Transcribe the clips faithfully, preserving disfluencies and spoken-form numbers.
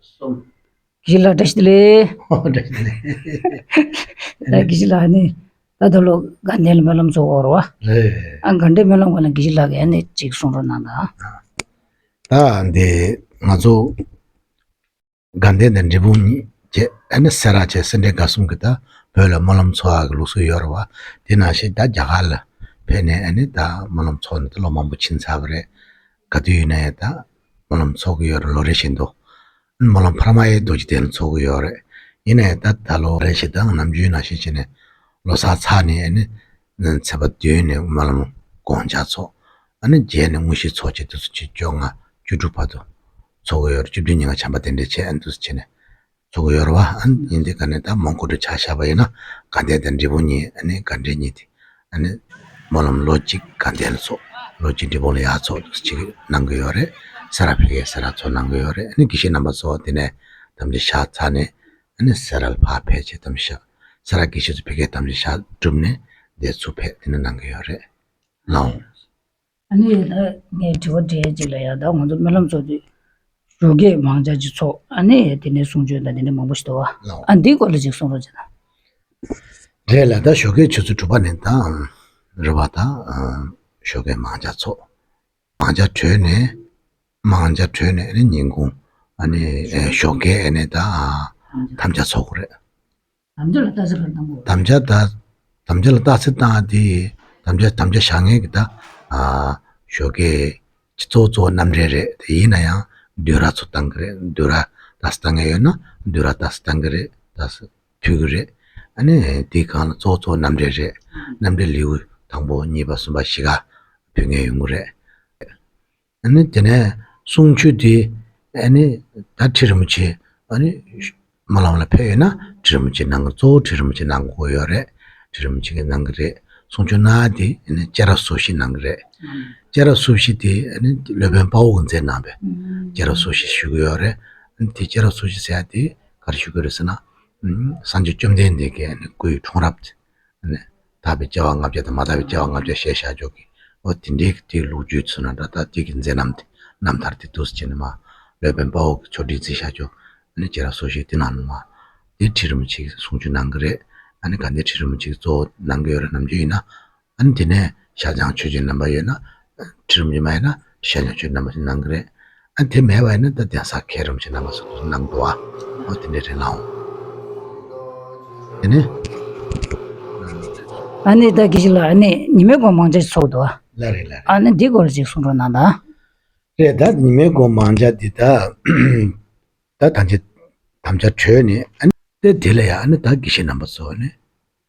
གསུམ། དགེ་བཤེས་ལགས་བཀྲ་ཤིས་བདེ་ལེགས། ཨོ་བཀྲ་ཤིས་བདེ་ལེགས། ད་དགེ་བཤེས་ལགས་ནི་ད་ལྟ་ལོ་དགའ་ལྡན་ལ་སྨོན་ལམ་ཚོགས་ཡོད་རེད་བ། རེད། ཨ་དགའ་ལྡན་སྨོན་ལམ་སྒང་ལ་དགེ་བཤེས་ལགས་ཀྱིས་ཨ་ནི་ཅིག་གསུང་རོགས་གནང་དང་། ད་འདི་ང་ཚོ་དགའ་ལྡན་དང་འབྲས་སྤུངས་གཉིས་བཅས་ཨ་ནི་སེ་ར་བཅས་སེ་འབྲས་དགའ་གསུམ་གྱི་ད་བོད་ལ་སྨོན་ལམ་ཚོགས་ཡག་གི་ལུགས་སྲོལ་ཡོད་རེད་བ། དེ་ནང་བཞིན་ད་རྒྱ་གར་ལ་ཕེབས་ནས་ཨ་ནི་ད་སྨོན་ལམ་ཚོགས་ནས་ད་ལོ་མང་པོ་ཕྱིན་ཚར་བ་རེད། ག་དུས་ཡིན་ན་ཡང་ད་སྨོན་ལམ་ཚོགས་ཀྱི་ཡོད་རེད། ལོ་རེ་བཞིན་དུ་སྨོན་ལམ་འཕར་མ་ཡི་རྡོ་རྗེ་གདན་ལ་ཚོགས་ཀྱི་ཡོད་རེད། ཡིན་ན་ཡང་ད་ད་ལོ་རེ་བཞིན་ད་ནམ་རྒྱུན་ནང་བཞིན་བྱས་ནས་ལོ་གསར་ཚར་ནས་ཨ་ནི་ཚེས་པ་བདུན་ནས་སྨོན་ལམ་དགོང་ཇ་ཚོགས། ཨ་ནི་རྗེས་ནས་དངོས་གཞི་ཚོགས་བྱེད་དུས་སུ་ཆུ་བཅོ་ལྔ་བཅུ་དྲུག་བར་དུ་ཚོགས་ཀྱི་ཡོད་རེད། བཅུ་བདུན་ཉིན་གང་བྱམས་པ་རྟེན་འབྲེལ་བྱས་ཨ་ནི་འདུག་སེ་བྱས་ནས་ཚོགས་ཀྱི་ཡོད་རེད་བ། ཨ་ནི་ཡིན་དེ་ག་ནས་ད་མོན་གྷོ་འདྲ་ཆ་བཞག་པ་ཡིན་ན་དགའ་ལྡན་དང་འབྲས་སྤུངས་གཉིས་ཨ་ནི་དགའ་འབྲས་གཉིས་དེ་ཨ་ནི་སྨོན་ལམ་ལོ་གཅིག་དགའ་ལྡན་ལ་ཚོགས། ལོ་གཅིག་འབྲས་སྤུངས་ལ་ཡར་ཚོགས་འདུག་སེ་གཅིག་གནང་གི་ཡོད་རེད། སེ་ར་ཕ་གིར་སེ་ར་ཚོགས་གནང་གི་ཡོད་རེད། ཨ་ནི་དགེ་བཤེས་རྣམ་པ་ཚོ་དེ་ནས་དམ་བཅའ་བཞག་ཚར་ནས་ཨ་ནི་སེ་ར་ལ་ཕར་ཕེབས་བྱས་དམ་བཅའ་བཞག་སེ་ར་དགེ་བཤེས་ཚོ་ཕ་གིར་དམ་བཅའ་བཞག་གྲུབ་ནས་དེ་ཚུར་ཕེབས་དེ་ནས་གནང་གི་ཡོད་རེད། ལའོ། ཨ་ནི་ད་ངས་དྲི་བ་དྲི་ཡ་གཅིག་ལ་ཡ། ད་ང་ཚོ་སྨོན་ལམ་ཚོགས་དུས་ཞོགས་ཀས་མང་ཇ་ཅིག་ཚོགས། ཨ་ནི་དེ་ནས་གསུང་ཆོས་དང་དེ་འདྲ་མང་པོ་ཞིག་འདུག་བ། ལའོ། ཨ་འདིའི་སྐོར་ལ་ཅིག་གསུང་རོགས་བྱེད་དང་། རེད་ལ་ད་ཞོགས་ཀས་ཆུ་ཚོད་དྲུག་པ་ནས་ད་རེད་བ། ད་ཞོགས་ཀས་མང་ཇ་ཚོགས། མང་ཇ་གྲོལ་ནས་མང་ཇ་གྲོལ་ནས་ཨ་ནི་ཉིན་གུང་ཨ་ནི་ཞོགས་ཀས་ཨ་ནི་ད་དམ་བཅའ་ཚོགས་དགོས་རེད། དམ་བཅའ་ལ་རྟགས་གསལ་ག་རེ་བཏང་དགོས། དམ་བཅའ་ད་དམ་བཅའ་ལ་རྟགས་གསལ་བཏང་དེ་དམ་བཅའ་དམ་བཅའ་བཞག་མཁན་གྱི་ད་ཞོགས་ཀས་གཙོ་བོ་གཙོ་བོ་རྣམ་འགྲེལ་རེད། དེ་ཡིན་ན་ཡང་བསྡུས་ར་ཚོ་བཏང་གི་རེད། བསྡུས་ར་རྟགས་གསལ་བཏང་མཁན་ཡོད་ན་བསྡུས་ར་རྟགས་གསལ་བཏང་གི་རེད། རྟགས་གསལ་ཕུལ་གི་རེད། ཨ་ནི་དེའི་སྒང་ལ་གཙོ་བོ་གཙོ་བོ་རྣམ་འགྲེལ་རེད། རྣམ་འགྲེལ་ལེའུ་དང་པོ་གཉིས་པ་གསུམ་པ་བཞི་ག་ཕུལ་མཁན་ཡོང་གི་རེད། ཨ་ནི་དེ་ནས་གསུང་ཆོས་དེ་ཨ་ནི་ད་ཁྲི་རིན་པོ་ཆེ་ཨ་ནི་སྨོན་ལམ་ལ་ཕེབས་ཡོད་ན་ཁྲི་རིན་པོ་ཆེ་གནང་གི། གཙོ་བོ་ཁྲི་རིན་པོ་ཆེ་གནང་དགོས་ཡོད་རེད། ཁྲི་རིན་པོ་ཆེ་གིས་གནང་གི་རེད། གསུང་ཆོས་གནང་དེ་ཨ་ནི་སྐྱེས་རབས་སོ་བཞི་གནང་གི་རེད། སྐྱེས་རབས་སོ་བཞི་དེ་ཨ་ནི་སློབ་དཔོན་དཔའ་བོ་གིས་མཛད་གནང་བའི་སྐྱེས་རབས་སོ་བཞི་ཞུ་གི་ཡོད་རེད། ཨ་ནི་དེ་སྐྱེས་རབས་སོ་བཞི་ཟེར་ཡ་དེ་ག་རེ་ཞུ་གི་རེད་ཟེར་ན། ཨ་སངས་རྒྱས་བཅོམ་ལྡན་འདས་ཀྱི་ཨ་ནི་སྐུའི་འཁྲུངས་རབས་དེ། ཨ་ནི་དག་པའི་སྐྱེ་བ་ལྔ་བརྒྱ་དང་མ་དག་པའི་སྐྱེ་བ་ལྔ་བརྒྱ་བཤད་བཞག་ཆོག་གི། ཨོ་དེ་འདྲའི་དེའི་ལོ་རྒྱུས་ཚུལ་ན་འདྲ། ད་དེ་གི་མཛད་རྣམ་དེ་རྣམ་ཐར་དེ་འདུག་སེ་བྱས་ནས་མར་སློབ་དཔོན་དཔའ་བོ་གིས་ཕྱོགས་སྒྲིག་བརྩིས་བཞག་ཆོག་ཨ་ནི་སྐྱེས་རབས་སོ་བཞི་དེ་ནང་ལ་མར་དེ་ཁྲི་རིན་པོ་ཆེ་གིས་གསུང་ཆོས་གནང་གི་རེད། ཨ་ནི་ག་འདི་ཁྲི་རིན་པོ་ཆེ་གིས་གཙོ་བོ་གནང་གི་ཡོད་རེད། ནམ་རྒྱུན་ཡིན་ན། ཨ་ནི་དེ་ནས་ཤར་བྱང་ཆོས་ཀྱི་རྣམ་པ་ཡོད་ན་ཁྲི་རིན་པོ་ཆེ་མ་ཡིན་ན་ཤར་བྱང་ཆོས་ཀྱི་རྣམ་པ་ཞིག་གནང་གི་རེད། ཨ་ནི་དེ་མེད་པ་ཡིན་ན་ད་གདན་ས་མཁན་རིན་པོ་ཆེ་རྣམ་པ་སོགས་སུ་གནང་འདུག་ཨ། ཨོ་དེ་འདྲས་རེད་ལགས། དེ་ནས། ཨ་ནི་ད་དགེ་བཤེས་ལགས་ཨ་ནི་ཉི་མའི་དགོང་མང་ཇ་ཞིག་ཚོགས་འདུག་ཨ། ལགས་རེད་ལགས་རེད། ཨ་ནི་འདི་སྐོར་ལ་ཅིག་གསུང་རོགས་གནང་དང་། རེད། ད་ཉི་མའི་དགོང་མང་ཇ་འདི་ད་ད་དམ་བཅའ་དམ་བཅའ་གྲོལ་ནས་ཨ་ནི་དེ་དེ་ལ་ཡ་ཨ་ནི་ད་དགེ་བཤེས་རྣམ་པ་ཚོ་ནི།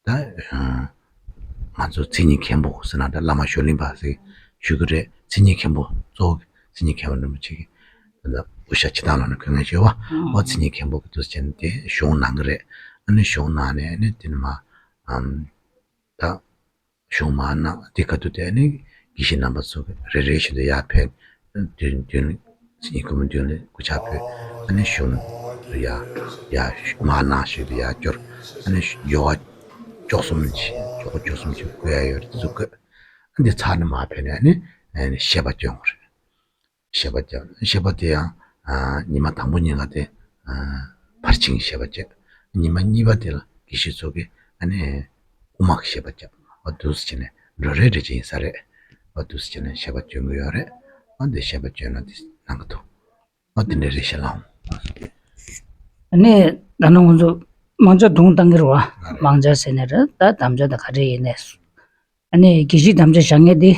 ད་ང་ཚོ་མཚན་ཉིད་མཁན་པོ་ཟེར་ན་ད་བླ་མ་ཞོ་གླིང་པ་ཟེར་ཞུ་གི་རེད། མཚན་ཉིད་མཁན་པོ་གཙོ་བོ་མཚན་ཉིད་མཁན་པོ་རིན་པོ་ཆེ་གི་ད་དབུ་ཞྭ་ཕྱི་ཐང་ལ་ནི་གོན་མཁན་ཞིག་ཡོད་པ། ཨོ་མཚན་ཉིད་མཁན་པོ་གི་དུས་ཆེན་དེ་གཞུང་གནང་གི་རེད། ཨ་ནི་གཞུང་གནང་ནས་ཨ་ནི་དེ་ནི་མ་ཨམ་ད་གཞུང་མ་གནང་དེ་ག་དུས་དེ་ཨ་ནི་དགེ་བཤེས་རྣམ་པ་ཚོ་གི་རེ་རེ་བཞིན་དུ་ཡར་ཕེབས། མདུན་མདུན་མཚན་ཉིད་མཁན་པོ་མདུན་ལ་སྐུ་ཕྱག་ཕུལ། ཨ་ནི་གཞུང་དུ་ཡར་ཡར་མར་ནང་ཞིག་ཏུ་ཡར་སྐྱོར། ཨ་ནི་ཡོ་ག་བཅུ་གསུམ་ཞིག་ཡོ་ག་བཅུ་གསུམ་ཞིག་བཀོད་ཡ་ཡོད་རེད། དེ་ཚོ་བཀོད། ཨ་འདི་ཚར་ནས་མར་ཕེབས་ནས་ཨ་ནི་ཨ་ནི་བཤད་པ་སྐྱོན་དགོས་རེད། བཤད་པ་སྐྱོན། བཤད་པ་དེ་ཡང་ཨ་ཉི་མ་དང་པོ་ཉིན་ལ་དེ་ཨ་ཕར་ཕྱིན་གྱི་བཤད་པ་སྐྱོན། ཉི་མ་གཉིས་པ་དེ་ལ་དགེ་བཤེས་ཚོ་གིས་ཨ་ནི་དབུ་མ་གི་བཤད་པ་སྐྱོན། ཨ་འདུག་སེ་བྱས་ནས་འགྲོ་རེ་རེ་བྱས་ཡིན་ས་རེད། ཨ་འདུག་སེ་བྱས་ནས་བཤད་པ་སྐྱོན་གྱི་ཡོད་རེད། ཨ་འདི་བཤད་པ་སྐྱོན་ན་དེ་གནང་གི་འདུག་ཨ་དེ་འདྲ་རེད་ཤག་ལགས། ཨ་ནི་ད་ནང་ང་ཚོ་མང་ཇ་བརྡུང་བཏང་གི་རེད་བ། མང་ཇ་ཟེར་ནས་རེད། ད་དམ་བཅའ་ད་ག་རེ་ཡིན་ནས། ཨ་ནི་དགེ་བཤེས་དམ་བཅའ་བཞག་མཁན་དེ་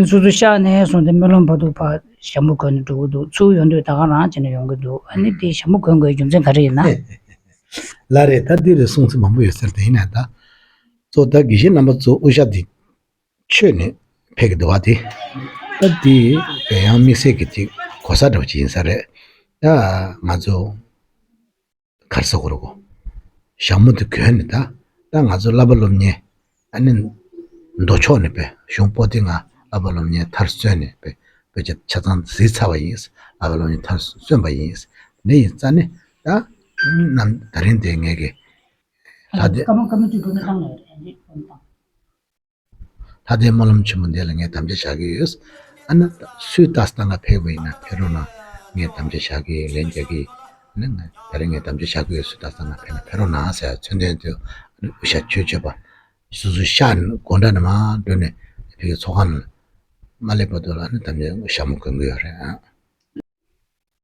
སོ་སོ་ཤག་ནས་སོང་སྟེ་སྨོན་ལམ་བར་དུ་ཕར་ཞྭ་མོ་གོན་ནས་འགྲོ་གི་འདུག་ཚུར་ཡོང་དུས་ད་ག་རང་བྱས་ནས་ཡོང་གི་འདུག་ཨ་ནི་དེ་ཞྭ་མོ་གོན་དགོས་རྒྱུ་མཚན་ག་རེ་ཡིན་ན། ལགས་རེད། ད་འདི་རེད། གསུང་ཚིག་མང་པོ་ཡོད་ས་རེད། དེ་ཡིན་ན་ད་གཙོ་ད་དགེ་བཤེས་རྣམ་པ་ཚོ་དབུ་ཞྭ་འདི་མཆོད་ནས་ཕེབས་ཀྱི་འདུག་བ། དེ་ད་འདི་དེ་ཡང་དམིགས་བསལ་གྱི་ཅིག་གོ་ས་འདྲ་བོ་ཅིག་ཡིན་ས་རེད། ད་ང་ཚོ་གར་ས་གོ་རོ་གོ། ཞྭ་མོ་དེ་གོན་ནས་ད་ད་ང་ཚོ་བསླབ་པ་སློབ་གཉེར་ཨ་ནི་མདོ་ཕྱོགས་ནས་པས་གཞུང་པོ་ཏི་ལྔ་བསླབ་པ་སློབ་གཉེར་མཐར་སོན་ནས་པས་དཔེ་ཆ་ཆ་ཚང་གཟིགས་ཚར་བ་ཡིན། བསླབ་པ་སློབ་གཉེར་མཐར་སོན་པ་ཡིན། དེ་ཡིན་ཙང་ནི་ད་ནམ་ད་རིང་དེ་ངས་ཀྱི་ལྷ་སྡེ་ཀ་མ་ཀ་མ་ཏི་བུ་མི་བཏང་ལ་རེད་འདི་བུ་མི་བཏང་། ལྷ་ལྡན་སྨོན་ལམ་ཆེན་མོ་འདི་ལ་ངས་དམ་བཅའ་བཞག་གི་ཡོད། ཨ་ནི་སུས་ཏཱ་སི་ཏང་ག་ཕེབས་པ་ཡིན་ན་ཕེབས་རོགས་གནང་། ངས་དམ་བཅའ་བཞག་གི་ལན་རྒྱག་གི། ནི་ང་ད་རེས་ངས་དམ་བཅའ་བཞག་གི་ཡོད་ཟེར། ད་ས་ང་ཕེབས་ནས་ཕེབས་རོགས་གནང་ཟེར་མཚོན་དོན་དུ་དབུ་ཞྭ་ཆོས་སྤྱོད་པ་སོ་སོའི་ཤག་ནས་སྒོ་འགྲམ་ནས་མར་འགྲོ་ནས་ཕ་གི་ཚོགས་ཁང་ནང་མ་སླེབས་བར་དུ་ལ་ནི་དམ་བཅའ་ཞྭ་མོ་གོན་གི་ཡོད་རེད་ཨ།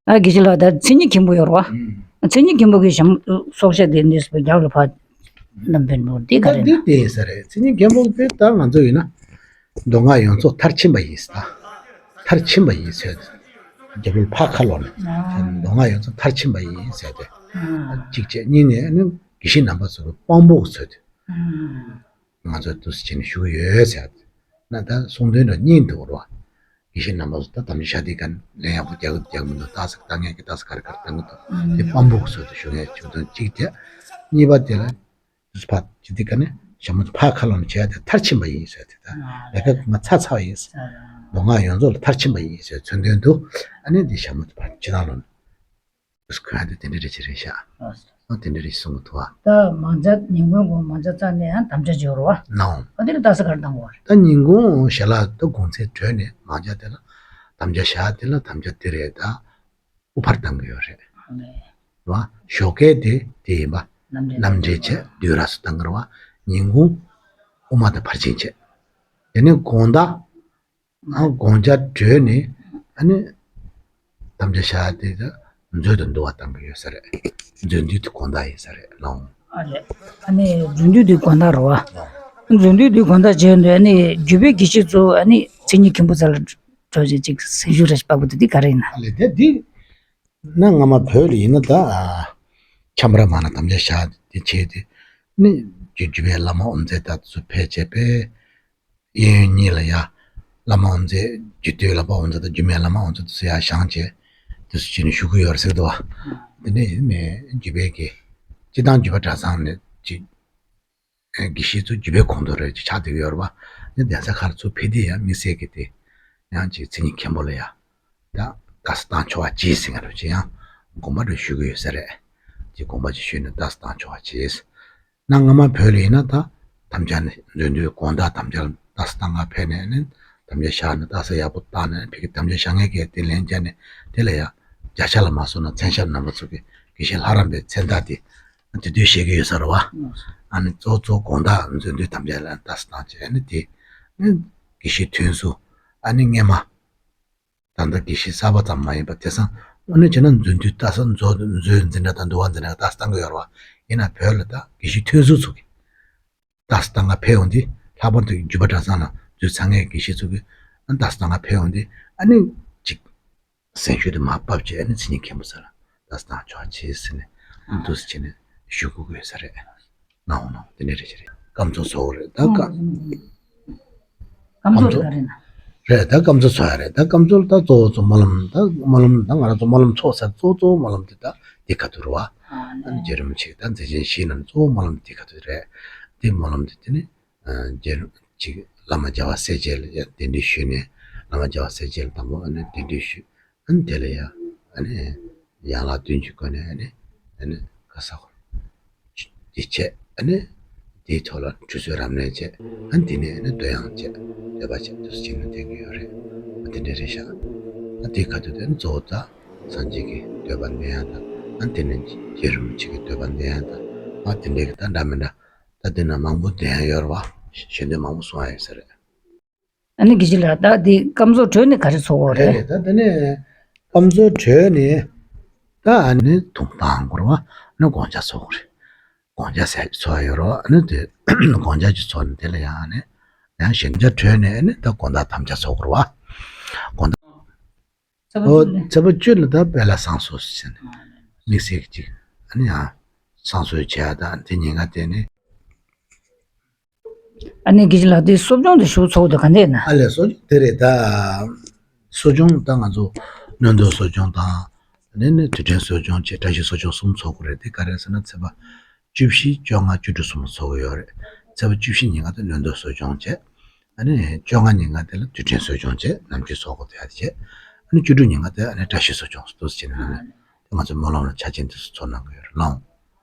ཨ་དགེ་བཤེས་ལགས། ད་མཚན་ཉིད་མཁན་པོ་ཡོད་རེད་བ། ཨུམ། མཚན་ཉིད་མཁན་པོ་གི་ཞྭ་མོ་སྲོག་ཆགས་དེ་འདྲས་པའི་རྒྱབ་ལ་ཕར་བསྣམས་པའི་ནོར་དེ་ག་རེད་ན། དེ་དེ་ཡིན་ས་རེད། མཚན་ཉིད་མཁན་པོ་དེ་ད་ང་ཚོ་ཡིན་ན་མདོ་སྔགས་ཡོངས་རྫོགས་མཐར་ཕྱིན་པ་ཡིན་ས། མཐར་ཕྱིན་པ་ཡིན་ཟེར། རྒྱབ་ལ་ཕར་ཁ་ལོག་ནས་མདོ་སྔགས་ཡོངས་རྫོགས་མཐར་ཕྱིན་པ་ཡིན་ཟེར་ཏེ། གཅིག་བྱས། གཉིས་ནས་ནི་དགེ་བཤེས་རྣམ་པ་ཚོ་གི་དཔང་པོ་ཚོད་དེ། ང་ཚོ་འདུག་སེ་བྱས་ནས་ཞུ་གི་ཡོད་ཟེར། ན་ད་གསུང་དོན་འདྲ་སྙིང་དུ་འོར་བ། དགེ་བཤེས་རྣམ་པ་ཚོ་ད་དམ་བཅའ་བཞག་དུས་ག་ལན་ཡག་པོ་རྒྱག་གི་རྒྱག་མི་འདུག་ལྟ་ས་ལྟ་མཁན་གྱི་ལྟ་ས་ག་རེ་ག་རེ་བཏང་གི་འདུག་དེ་དཔང་པོ་གི་ཚུལ་དུ་ཞུ་མཁན་བྱུང་དོན་གཅིག་དེ། གཉིས་པ་དེ་ལ་དུས་ཕར་བྱེད་དུས་ག་ནས་ཞྭ་མོ་ཚོ་ཕར་ཁ་ལོག་ནས་བྱས་ཏེ་མཐར་ཕྱིན་པ་ཡིན་ཟེར་དེ། ད་ལས་ཀ་ང་ཚར་ཚར་བ་ཡིན་ཟེར། མདོ་སྔགས་ཡོངས་རྫོགས་ལ་མཐར་ཕྱིན་པ་ཡིན་ཟེར་མཚོན་དོན་དུ། ཨ་ནི་འདི་ཞྭ་མོ་ཚོ་ཕར་ཕྱི་ནང་ལོག་ནས། ཁོ་ཡང་དེ་དེ་འདྲ་རེ་ཅིག་རེད་ཤག་ཨོ། ཨ་དེ་འདྲ་རེ་གསུང་གི་འདུག་ཨ། ད་མང་ཇ་ཉིན་གུང་གོང་མང་ཇ་ཚར་ནས་ཡང་དམ་བཅའ་བརྗོད་རོགས་ཨ། ནའོ། ཨ་དེ་ལ་ལྟ་ས་ག་རེ་བཏང་དགོས་རེད། ད་ཉིན་གུང་ཞལ་ལག་ད་གུང་ཚིགས་གྲོལ་ནས་མང་ཇ་དེ་ལ་དམ་བཅའ་བཞག་དེ་ལ་དམ་བཅའ་དེ་རེད། ད་དབུ་ཕར་བཏང་གི་ཡོད་རེད། ཨ་ལས། རེད་བ། ཞོགས་ཀས་དེ་དེ་ཡིན་པ། རྣམ་འགྲེལ་རྣམ་འགྲེལ་བྱས་བདུད་ར་སུ་བཏང་གི་རེད་བ། ཉིན་གུང་དབུ་མ་དང་ཕར་ཕྱིན་བྱས། དེ་ནས་དགོང་དག་ཨ་དགོང་ཇ་གྲོལ་ནས་ཨ་ནི་དམ་བཅའ་བཞག་དེ་ད་མཛོད་དུ་འདུ་བ་བཏང་གི་ཡོད་ས་རེད། མཛོད་འདུས་དེ་དགོང་དག་ཡིན་ས་རེད་ལགས། ཨ་རེད། ཨ་ནི་མཛོད་འདུས་དེ་དགོང་དག་རེད་བ། མཛོད་འདུས་དེ་དགོང་དག་བྱས་འདུག་ཨ་ནི་བརྒྱུད་པའི་དགེ་བཤེས་ཚོ་ཨ་ནི་མཚན་ཉིད་མཁན་པོ་རྩ་ལ་འགྲོ་བྱས་ཅིག་སེམས་ཤུགས་རེ་ཞིག་སྤར་དགོས་འདུག་འདི་ག་རེ་ཡིན་ན། ཨ་ལས་དེ་འདི་ན་སྔ་མ་བོད་ལ་ཡིན་ན་ད་ཁྱམས་ར་མ་ན་དམ་བཅའ་བཞག་དེ་བྱས་དེ་ནི་བརྒྱུད་བརྒྱུད་པའི་བླ་མ་དབུ་མཛད་ད་ཚོ་ཕེབས་བྱས་པས། གཡས་གཡོན་གཉིས་ལ་ཡ། བླ་མ་དབུ་མཛད་རྒྱུད་སྟོད་ལ་ཕར་དབུ་མཛད་དང་རྒྱུད་སྨད་ལ་མར་དབུ་མཛད་དུ་སུ་ཡ་བཞེངས་བྱས། དེ་ཚོ་བྱས་ནས་བཞུགས་ཀྱི་ཡོད་རེད་ཟེར་གི་འདུག་བ། དེ་ནས་ནས་བརྒྱུད་པའི་གི། སྤྱི་བཏང་བརྒྱུད་པ་གྲྭ་ཚང་ནས་ཅིག་དགེ་བཤེས་ཚོ་བརྒྱུད་པའི་ཁོངས་གཏོགས་རེད་ཅེས་ཆགས་བསྡད་ཀྱི་ཡོད་རེད་བ། ནི་གདན་ས་ཁག་ལ་ཚུར་ཕེབས་དུས་ཡང་དམིགས་བསལ་གྱི་དེ། ཡང་ཅིག་མཚན་ཉིད་མཁན་པོ་ལ་ཡ། ད་དགའ་བསུ་བཏང་ཆོག་པ་བྱེད་ཟེར་མཁན་རེད་ཅེས་ཡང་དགོངས་པ་རེ་ཞུ་གི་ཡོད་ས་རེད། ཅིག་དགོངས་པ་ཅིག་ཞུས་ནས་དགའ་བསུ་བཏང་ཆོག་པ་བྱེད། གནའ་སྔ་མ་བོད་ལ་ཡིན་ན་ད་དམ་བཅའ་ནི་མཛོད་འདུས་དགོང་དག་དམ་བཅའ་ལ་དགའ་བསུ་བཏང་ག་ཕེབས་ནས་ནི་དམ་བཅའ་བཞག་ནས་དགའ་བསུ་ཡག་པོ་བཏང་ནས་ཕ་གི་དམ་བཅའ་བཞག་མཁན་གྱིས་དེ་ལན་བརྒྱབ་ནས་དེ་ལ་ཡ་བརྒྱ་ཆ་ལ་མ་སོང་ན་མཚན་ཞབས་རྣམ་པ་ཚོ་གི་དགེ་བཤེས་ལྷ་རམས་པའི་མཚན་རྟགས་དེ་དེ་དུས་བཞེས་ཀྱི་ཡོད་ས་རེད་བ། ཨ་ནི་གཙོ་གཙོ་དགོང་དག་མཛོད་འདུས་དམ་བཅའ་ལ་དགའ་བསུ་བཏང་བྱས་ནི་དེ་ནི་དགེ་བཤེས་ཐོན་ཟུར་ཨ་ནི་སྔས་མ། ད་ལྟ་དགེ་བཤེས་གསར་པ་ཙམ་མ་ཡིན་པར་དེང་སང་དངོས་གནས་བྱས་ན་མཛོད་འདུས་ལྟ་ས་མཛོད་མཛོད་འཛིན་གྲྭ་དང་འདུལ་བ་འཛིན་གྲྭ་ལྟ་ས་བཏང་གི་ཡོད་རེད་བ། ཡིན་ན་བོད་ལ་ད་དགེ་བཤེས་ཐོན་ཟུར་ཚོ་གིས་ལྟ་ས་བཏང་ག་ཕེབས་ཡོང་དུས། ལྷག་པར་དུ་བརྒྱུད་པ་གྲྭ་ཚང་ལ་འཛུལ་ཚར་མཁན་དགེ་བཤེས་ཚོ་གིས་ལྟ་ས་བཏང་ག་ཕེབས་ཡོང་དུས་ཨ་ནི་ཅིག་སེམས་ཤུགས་དེ་མར་བབས་བྱས་ཨ་ནི་མཚན་ཉིད་མཁན་པོ་ཚོ་ལ་ལྟ་ས་བཏང་ཆོག་པ་བྱེད་ཟེར་ནས་འདུག་སེ་བྱས་ནས་ཞུ་དགོས་ཀྱི་ཡོད་ས་རེད། ནའོ་ནའོ་དེ་འདྲ་རེད་ཅེས་རེད། སྐམ་ཚོ་ཚོ་རེད་ད་ཀ། སྐམ་ཚོ་ཚོ་ག་རེ་ན། རེད་ད་སྐམ་ཚོ་ཚོ་ཡ་རེད། ད་སྐམ་ཚོ་ལ་ད་གཙོ་བོ་ཚོ་སྨོན་ལམ་ད་སྨོན་ལམ་ད་ང་རང་ཚོ་སྨོན་ལམ་ཚོགས་ས་གཙོ་གཙོ་བོ་སྨོན་ལམ་དེ་ད་འདི་ཁ་ཐུག་རེད་བ། ཨ་ནི་རྗེ་རིན་པོ་ཆེ་ད་མཛད་ཆེན་བཞིའི་ནང་གཙོ་བོ་སྨོན་ལམ་འདི་ཁ་ཐུག་རེད། འདི་སྨོན་ལམ་དེ་དེ་ནི་རྗེ་རིན་པོ་ཆེ་བླ་མ་རྒྱལ་བ་སྲས་བཅས་ལ་ཡ་གདན་འདྲེན་ཞུས་ནས་བླ་མ་རྒྱལ་བ་སྲས་བཅས་ལ་དང་པོ་ཨ་ནི་གདན་འདྲེན་ཞུས། ཨ་ནི་དེ་ལ་ཡ་ཨ་ནི་ཡན་ལག་བདུན་གྱི་སྒོ་ནས་ཨ་ནི་ཨ་ནི་ག་ས་གོ་འདི་བྱས་ཨ་ནི་དེའི་ཐོག་ལ་ཁྲུས་གསོལ་རབ་གནས་བྱས། ཨ་ནི་དེ་ནས་ཨ་ནི་བསྟོད་དབྱངས་བཅས་བསྟོད་པ་བཅས་འདུག་སེ་བྱས་ནས་བསྟན་གྱི་ཡོད་རེད། ཨ་དེ་འདྲ་རེད་ཤག་ཨ་དེའི་ཁ་ཐུག་དེ་ཨ་ནི་གཙོ་བོ་ད་སངས་རྒྱས་ཀྱི་བསྟོད་པ་འདོན་ཡག་དང་ཨ་ནི་དེ་ནས་རྗེ་རིན་པོ་ཆེ་གི་བསྟོད་པ་འདོན་ཡག་དང་ཨ་དེ་འདྲའི་གི་ད་འདྲ་མི་འདྲ་ད་དེ་ན་མང་པོ་འདོན་ཡག་ཡོད་རེད་བ། ཞལ་འདོན་མང་པོ་གསུང་ཡག་ཡོད་ས་རེད། ཨ་ནི་དགེ་བཤེས་ལགས་ད་འདི་སྐམ་ཚོ་གྲོལ་ནས་ག་རེ་ཚོགས་དགོས་རེད། རེད་རེད། ད་དེ་ནས་སྐམ་ཚོ་གྲོལ་ནས་ད་ཨ་ནི་ཐུགས་དམ་བསྐོར་བ་ཨ་ནི་དགོང་ཇ་ཚོགས་དགོས་རེད། དགོང་ཇ་ཟས་ཚོགས་ཡོད་རོགས་ཨ་ནི་དེ་དགོང་ཇ་ཅིག་ཚོགས་ནས་དེ་ལ་ཡང་ཨ་ནི་ཡང་ཞལ་ཇ་གྲོལ་ནས་ཨ་ནི་ད་དགོང་དག་དམ་བཅའ་ཚོགས་དགོས་རེད་བ། དགོང་དག་ཚེས་པ་ཨོ་བཅུ་ལ་ཚེས་པ་བཅུ་ལ་ད་དཔལ་ལ་བསང་གསོལ་ཟེར་ནས་དམིགས་བསལ་གྱི་ཅིག་ཨ་ནི་ཡང་བསང་གསོལ་བྱས་ད་དེ་ཉིན་ག་དེ་ནས། ཨ་ནི་དགེ་བཤེས་ལགས་དེ་གསོ་སྦྱོང་དེ་ཞུ་ཚོགས་དེ་ག་འདྲས་ན། ཨ་ལས་གསོ་སྦྱོང་དེ་རེད་ད། གསོ་སྦྱོང་ད་ང་ཚོ་གནོན་སྡོད་གསོ་སྦྱོང་དང་། དེ་ནས་དུས་དྲན་གསོ་སྦྱོང་བྱས་བཀྲ་ཤིས་གསོ་སྦྱོང་གསུམ་ཚོགས་ཀྱི་རེད། དེ་ག་རེ་ཟེར་ན་ཚེས་པ་བཅུ་བཞི་བཅོ་ལྔ་བཅུ་དྲུག་གསུམ་ཚོགས་ཀྱི་ཡོད་རེད། ཚེས་པ་བཅུ་བཞི་ཉིན་ག་དེ་གནོན་སྡོད་གསོ་སྦྱོང་བྱས། ཨ་ནི་བཅོ་ལྔ་ཉིན་ག་དེ་ལ་དུས་དྲན་གསོ་སྦྱོང་བྱས་ནམ་རྒྱུན་ཚོགས་ཀྱི་དེ་ཡ་དེ་བྱས། ཨ་ནི་བཅུ་དྲུག་ཉིན་ག་དེ་ཨ་ནི་བཀྲ་ཤིས་གསོ་སྦྱོང་འདུག་སེ་བྱས་ནས་ཨ་ནི་དེ་ང་ཚོ་སྨོན་ལམ་ལ་ཆ་རྐྱེན་དེ་ཚོ་ཚོགས་གནང་གི་ཡོད་རེད་ལགས།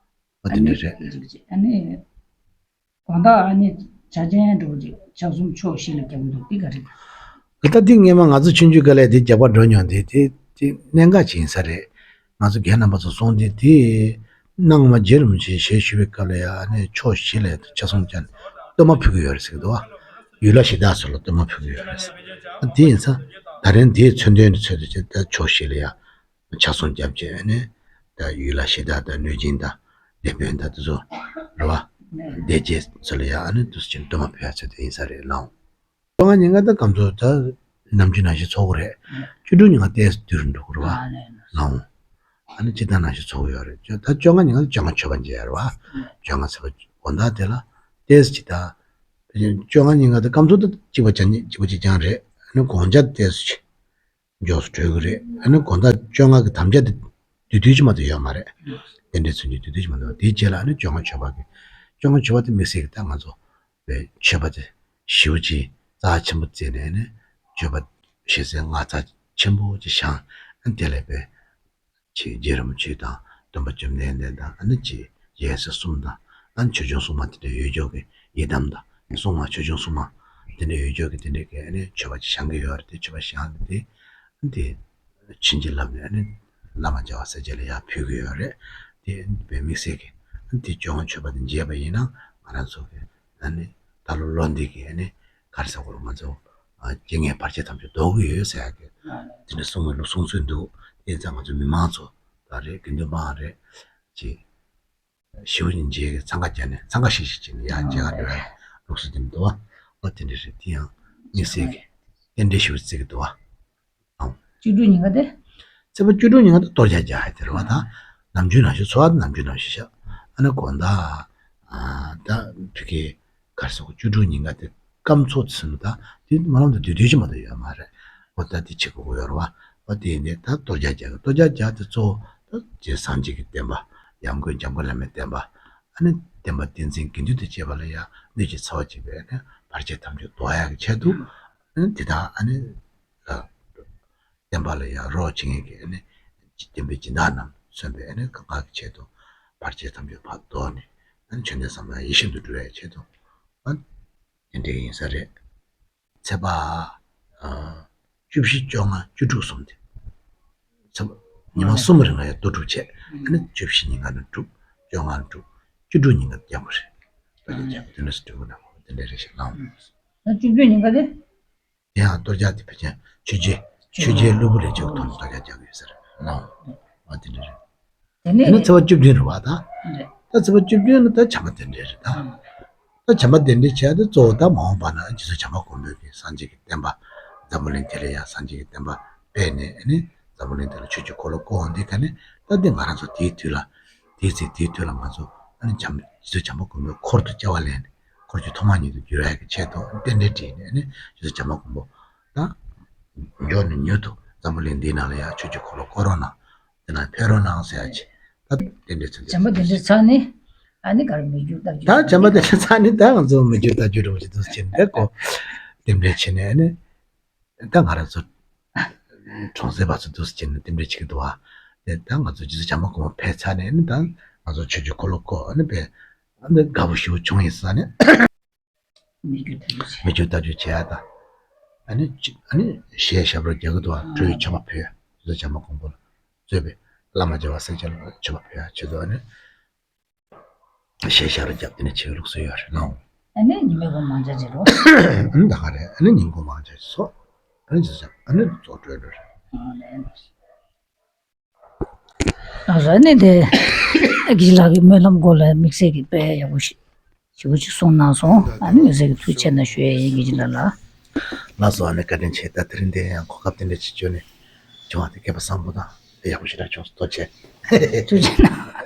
ཨ་དེ་འདྲ་རེད། ཨ་ནི། དགོང་དག་ཨ་ནི་ཆ་ཅན་འགྲོ་ཅིག་ཆ་གསུམ་ཕྱོགས་བཞི་ལ་རྒྱག་གི་འདུག་འདི་ག་རེད། གི་ད་འདི་སྔས་མ་ང་ཚོ་ཆུང་ཆུང་སྒང་ལ་འདི་རྒྱག་པར་འགྲོ་མྱོང་། འདི་དེ་དེ་གནད་འགག་ཅིག་ཡིན་ས་རེད། ང་ཚོ་རྒན་རྣམ་པ་ཚོ་སོང་དུས་དེ། གནང་མ་རྗེ་རིན་པོ་ཆེ་ཞལ་བཞུགས་པའི་སྐབས་ལ་ཡང་ཨ་ནི་ཕྱོགས་བཞི་ལ་ཡང་ཕྱག་ཟུང་བརྐྱངས་ནས་བསྟོད་སྨོན་ཕུལ་གྱི་ཡོད་རེད་ཟེར་གྱི་འདུག་བ། ཡུལ་ལྷ་གཞི་བདག་ཚོ་ལ་བསྟོད་སྨོན་ཕུལ་གྱི་ཡོད་རེད་ཟེར། དེ་ཡིན་ཙང་ད་རིང་དེའི་མཚོན་དོན་དུ་མཚོན་དུ་བྱས་ད་ཕྱོགས་བཞི་ལ་ཡང་ཕྱག་ཟུང་བརྐྱངས་བྱས་ཨ་ནི་ད་ཡུལ་ལྷ་གཞི་བདག་དང་གནོད་སྦྱིན་དང་སྡེ་དཔོན་དང་དེ་ཚོ་རེད་བ། སྡེ་བརྒྱད་ཚོ་ལ་ཡང་ཨ་ནི་དུས་ཆེན་བསྟོད་སྨོན་ཕུལ་ཡ་ཚོད་དེ་ཡིན་ས་རེད་ལགས། བཅོ་ལྔ་ཉིན་ཀ་ད་སྐབས་འཚོལ་ད་ནམ་རྒྱུན་ནང་བཞིན་ཚོགས་ཀྱི་རེད། བཅུ་དྲུག་ཉིན་ཀ་ཏོག་ཙམ་བསྡུས་འགྲོ་གི་རེད་བ། ལགས་འོང་། ཨ་ནི་སྤྱིར་བཏང་ནང་བཞིན་ཚོགས་ཀྱི་ཡོད་རེད། ད་བཅོ་ལྔ་ཉིན་ཀ་ད་བཅོ་ལྔ་མཆོད་པ་མཇལ་ཡ་རེད་བ། བཅོ་ལྔ་ཚེས་པ་དགོང་དག་དེ་ལ་ཏོག་ཙམ་ཅིག་ད། བཅོ་ལྔ་ཉིན་ཀ་ད་སྐབས་འཚོལ་ད་གཅིག་པ་བཅོ་ལྔ་གཅིག་པ་གཅིག་རྐྱང་རེད། ཨ་ནི་དགོང་ཇ་ཏོག་ཙམ་ཅིག་མགྱོགས་སུ་གྲོལ་གི་རེད། ཨ་ནི་དགོང་དག་བཅོ་ལྔ་གི་དམ་བཅའ་དེ་དུས་དུས་ཅིག་མ་གཏོགས་ཡོད་མ་རེད། རྟེན་འབྲེལ་མཚོན་གྱི་དུས་དུས་ཅིག་མ་གཏོགས། དེའི་རྗེས་ལ་ཨ་ནི་བཅོ་ལྔ་མཆོད་པ་གི། བཅོ་ལྔ་མཆོད་པ་དེ་དམིགས་བསལ་གྱི་ད་ང་ཚོ་བའི་མཆོད་པ་དེ་ཞེ་པོ་ཅིག་རྩ་ཆེན་པོ་བརྩིས་ནས་ཨ་ནི་མཆོད་པ་ཞེ་ས་ལྔ་རྩ་ཆེན་པོ་ཅིག་བཞེངས། ཨ་ནི་དེ་ལས་བའི་ཅིག་རྗེ་རིན་པོ་ཆེ་དང་སྟོན་པ་བཅོམ་ལྡན་འདས་དང་ཨ་ནི་ཅིག་རྒྱལ་སྲས་གསུམ་དང་ཨ་ནི་ཆོས་སྐྱོང་སྲུང་མ་དེ་འདྲ་ཡོད་ཀྱོག་གི་ཡི་དམ་དང་སྲུང་མ་ཆོས་སྐྱོང་སྲུང་མ་དེ་འདྲ་ཡོད་ཀྱོག་གི་དེ་འདྲ་གི་ཨ་ནི་མཆོད་པ་ཅིག་བཞེངས་ཀྱི་ཡོད་རེད། དེ་མཆོད་པ་བཞེངས་ནས་དེ་ཨ་ནི་དེ་བྱིན་གྱིས་བརླབས་ནས་ཨ་ནི་བླ་མ་རྒྱལ་བ་སྲས་བཅས་ལ་ཡར་ཕུལ་གྱི་ཡོད་རེད། དེ་ཨ་ནི་དཔེ་དམིགས་བསལ་གྱི་ཨ་ནི་དེ་བཅོ་ལྔ་མཆོད་པ་དེ་མཇལ་བ་ཡིན་ན་ང་རང་ཚོ་གི་ཨ་ནི་ད་ལོ་ལོ་འདི་གི་ཨ་ནི་ག་རེ་ཟེར་དགོས་རེད། ང་ཚོ་ཨ་རྐྱེན་ངན་བར་ཆད་ཐམས་ཅད་ཟློག་གི་ཡོད་ཟེར་ཡག་གི་དེ་འདྲ་གསུང་གི་ལུགས་གསུང་སྲོལ་འདུག་དེ་ཡིན་ཙང་ང་ཚོ་མི་མང་ཚོ་ད་རེད། དགེ་འདུན་པའང་རེད། ཅིག་ཞེ་པོ་ཅིག་མཇལ་གི་འཚང་ཁ་རྒྱག་ནས་འཚང་ཁ་ཤིག་ཤིག་བྱས་ནས་ཡར་མཇལ་ག་འགྲོ་ཡ་ལུགས་སྲོལ་དེ་འདུག་བ། ཨོ་དེ་འདྲ་རེད། དེ་ཡང་དམིགས་བསལ་གྱི་རྟེན་འབྲེལ་ཞེ་པོ་བརྩི་གི་འདུག་བ། ཨང་། བཅུ་དྲུག་ཉིན་ཀ་དེ། ཚེས་པ་བཅུ་དྲུག་ཉིན་ཀ་དེ་གཏོར་རྒྱག་རྒྱག་ཡ་དེ་རེད་བ། ད་ནམ་རྒྱུན་ནང་བཞིན་ཚོགས་པ་ནམ་རྒྱུན་ནང་བཞིན་བཞག་ཨ་ནི་དགོང་དག་ཨ་ད་ཕ་གི་ག་རེ་ཟེར་དགོས། བཅུ་དྲུག་ཉིན་ཀ་དེ་སྐབས་འཚོལ་ཚུན་ད་དེ་སྨོན་ལམ་དེ་དུས་དུས་ཅིག་མ་གཏོགས་ཡོད་མ་རེད། འོ་ད་དེ་བྱེད་དགོས་ཀྱི་ཡོད་རེད་བ། འོ་དེ་ཡིན་དེ་ད་གཏོར་རྒྱག་རྒྱག་གི་གཏོར་རྒྱག་རྒྱག་དེ་གཙོ་བོ་ད་རྗེ་སངས་རྒྱས་ཀྱི་བསྟན་པ། ཡང་སྒོས་འཇམ་མགོན་བླ་མའི་བསྟན་པ། ཨ་ནི་བསྟན་པ་བསྟན་འཛིན་དགེ་འདུན་དང་བཅས་པ་ལ་ཡང་སྣོད་ཀྱི་ཚ་བ་གཅིག་པའི་ཨ་ནི་བར་ཆད་ཐམས་ཅད་ཟློག་ཡག་གི་ཆེད་དུ། ཨ་ནི་དེ་དག་ཨ་ནི་ལ། བསྟན་པ་ལ་ཡང་རོགས་བྱེད་མཁན་གྱི་ཨ་ནི་བསྟན་པའི་སྦྱིན་བདག་རྣམས་མཚོན་པའི་ཨ་ནི་གང་ག་གི་ཆེད་དུ་བར་ཆད་ཐམས་ཅད་ཕར་ཟློག་ནས་ཨ་ནི་བཅོམ་ལྡན་བསམ་ཡས་ཡིད་བཞིན་དུ་འགྲུབ་པའི་ཆེད་དུ་ཨ་ནི་དེ་འདྲའི་ཡིན་ས་རེད། ཚེས་པ་ཨ་བཅུ་བཞི་བཅོ་ལྔ་བཅུ་དྲུག་གསུམ་དེ་ཚེས་པ་ཉི་མ་གསུམ་རིང་ལ་ཡང་གཏོར་སྒྲུབ་བྱས། ཨ་ནི་བཅུ་བཞི་ཉིན་ཀ་ནས་སྒྲུབ། བཅོ་ལྔ་སྒྲུབ། བཅུ་དྲུག་ཉིན་ཀ་རྒྱག་པ་རེད། ད་ལྟ་རྒྱག་པ་དེ་འདྲ་སེ་སྒྲུབ་དགོས་ན་དེ་འདྲ་རེད་ཞེས་ལབ། ད་བཅུ་བདུན་ཉིན་ཀ་དེ། དེ་ཡང་གཏོར་རྒྱག་དེ་ཕལ་ཆེར་ཆོས་རྗེ་ཆོས་རྗེ་སློབ་བུ་རིན་ཆེན་གྱི་ཐོག་ནས་གཏོར་རྒྱག་རྒྱག་གི་ཡོད་ས་རེད། ལགས་འོང་། ཨ་དེ་འདྲ་རེད། དེ་ནས་དེ་ནས་ཚེས་པ་བཅུ་བདུན་རེད་བ་ད། རེད། ད་ཚེས་པ་བཅུ་བདུན་ནི་ད་བྱམས་པ་གདན་འདྲེན་རེད་ད། ད་བྱམས་པ་གདན་འདྲེན་བྱས་ཏེ་གཙོ་བོ་ད་མ་འོངས་པ་ན་རྗེ་བཙུན་བྱམས་པ་མགོན་པོ་གིས་སངས་རྒྱས་ཀྱི་བསྟན་པ་འཛམ་བུ་གླིང་དེ་ལ་ཡང་སངས་རྒྱས་ཀྱི་བསྟན་པ་སྤེལ་ནས་ཨ་ནི་འཛམ་བུ་གླིང་དེ་ལ་ཆོས་ཀྱི་འཁོར་ལོ་བསྐོར་འོང་དུས་ཀ་ནས་ད་འདི་ང་རང་ཚོ་དེའི་དུས་ལ་དེའི་ཚེ་དེའི་དུས་ལ་ང་ཚོ་ཨ་ནི་བྱམས་རྗེ་བཙུན་བྱམས་པ་མགོན་པོའི་འཁོར་དུ་སྐྱེ་བ་ལེན་ནས། འཁོར་གྱི་ཐོག་མ་ཉིད་དུ་འགྱུར་ཡག་གི་ཆེད་དུ་རྟེན་འབྲེལ་བྲིས་ནས་ནི་རྗེ་བཙུན་བྱམས་པ་མགོན་པོ་ད་མགྱོགས་ནས་མྱུར་དུ་འཛམ་བུ་གླིང་འདིའི་ནང་ལ་ཡང་ཆོས་ཀྱི་འཁོར་ལོ་བསྐོར་རོགས་གནང་། དེ་ནང་ཕེབས་རོགས་གནང་ཟེར་ཡག་ཅིག་ད་རྟེན་འབྲེལ་ཚུལ་འདི། བྱམས་པ་གདན་འདྲེན་ཚར་ནས་ཨ་ནི་ག་རེ་མི་འགྱུར་ལྟར་འགྱུར། ད་བྱམས་པ་གདན་འདྲེན་ཚར་ནས་ད་ང་ཚོ་མི་འགྱུར་ལྟར་འགྱུར་རེད་པ་ཅིག་འདུག་ཟེར་ནས་ད་ཁོ་རྟེན་འབྲེལ་བྱས་ནས་ཨ་ནི་ད་ང་རང་ཚོ་གྲོང་གསེབ་པ་ཚོ་འདུག་ཟེར་ནས་རྟེན་འབྲེལ་བྱེད་ཀྱི་འདུག་བ། དེ་ད་ང་ཚོ་རྗེ་བཙུན་བྱམས་པ་མགོན་པོ་ཕེབས་ཚར་ནས་ཨ་ནི་ད་ང་ཚོ་ཆོས་ཀྱི་འཁོར་ལོ་བསྐོར་ཨ་ནི་དཔེ་ཨ་ནི་དགའ་པོ་ཞེ་པོ་བྱུང་ཡིན་ས་ནས། མི་འགྱུར་ལྟར་འགྱུར་བྱས། མི་འགྱུར་ལྟར་འགྱུར་བྱས་ཡ་ད། ཨ་ནི་ཅི་ཨ་ནི་གཞས་ཞབས་བྲོ་རྒྱག་གི་འདུག་བ། ཁྲོ་བོའི་མཆོད་པ་ཕུལ་ཡ། རྗེ་བཙུན་བྱམས་པ་མགོན་པོ་ལ་གཙོས་པའི་བླ་མ་རྒྱལ་བ་སྲས་བཅས་ལ་མཆོད་པ་ཕུལ་ཡ་ཆེད་དུ་ཨ་ནི་གཞས་ཞབས་བྲོ་རྒྱབ་དེ་ནས་བྱེད་ཀྱི་ལུགས་སྲོལ་ཡོད་རེད་ལགས། ཨ་ནི་ཉི་མའི་གུང་མང་ཇ་བྱེད་རོགས། ཨ་ནི་ད་ག་རེད། ཨ་ནི་ཉིན་གུང་མང་ཇ་བྱེད་སོ། ཨ་ནི་རྗེ་བཙུན་ཨ་ནི་རྫོགས་གྲོལ་འགྲོ་རེད། ཨ་ནི། ལགས་སོ། ཨ་ནི་དེ་དགེ་བཤེས་ལགས་ཀྱིས་སྨོན་ལམ་སྐོར་ལ་དམིགས་བསལ་གྱི་དཔེ་ཡག་པོ་ཞིག་ཞེ་པོ་ཅིག་གསུངས་གནང་སོང་། ཨ་ནི་དམིགས་བསལ་གྱི་ཐུགས་རྗེ་ཆེ་གནང་ཞུ་ཡས་ཡིན་དགེ་བཤེས་ལགས་ལ། ལགས་སོ། ཨ་ནི་བཀའ་དྲིན་ཆེ། ད་དེ་རིང་འདིར་ཡང་གོ་སྐབས་དེ་འདྲ་ཅིག་བྱུང་ནས་བྱུང་བ་དེ་སྐལ་པ་བཟང་པོ་དང་ཡག་པོ་ཞེ་དྲག་བྱུང་སོང་། ཐུགས་རྗེ་ཆེ། ཐུགས་རྗེ་གནང་།